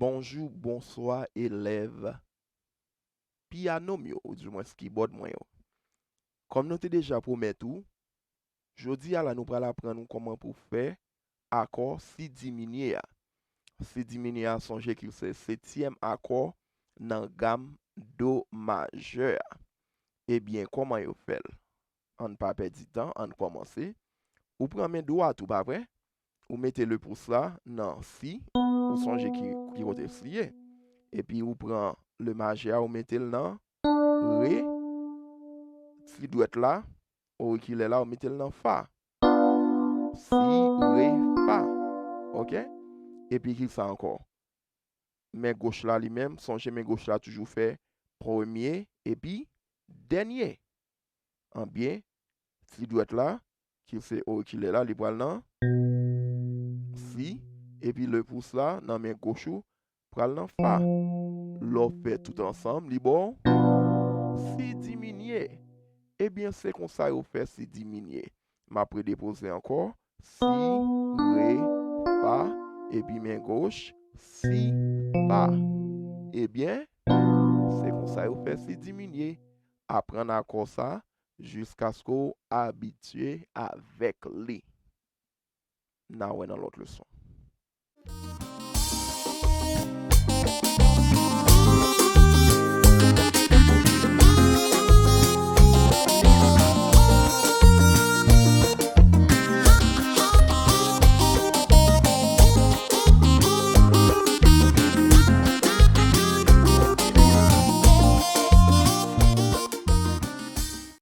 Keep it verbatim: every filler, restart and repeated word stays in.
Bonjou, bonswa, elèv pyano m yo, oudimwens kibòd mwen yo. Kòm nou te deja pwomèt ou, jodi a la nou pral aprann ou kòman pou fè akò si diminye a. Si diminye a, sonje ki se setyèm akò nan gam do majè a. Ebyen, kòman yo fè l? Ann pa pèdi tan, ann kòmanse. Ou pran men dwat ou, pa vre? Ou mete le pous la nan si, ou sonje ki, ki kote si ye. Epi ou pran le majè a, ou mete l nan re, ti dwèt la, orikilè la, ou mete l nan fa. Si, re, fa. Oke? Epi ki sa ankò? Men goch la li menm, sonje men goch la toujou fè premye epi dènye. Ebyen, ti dwèt la, ki se orikilè la, li pral nan si, epi le pous la, nan men goch ou, pral nan fa. Lè w fè tout ansanm, li ba w si diminye. Ebyen, se konsa yo fè si diminye. M ap redepoze ankò. Si, re, fa, epi men goch, si, fa. Ebyen, se konsa yo fè si diminye. Aprann akò sa jiskaske w abitye avèk li. N a wè nan lòt leson.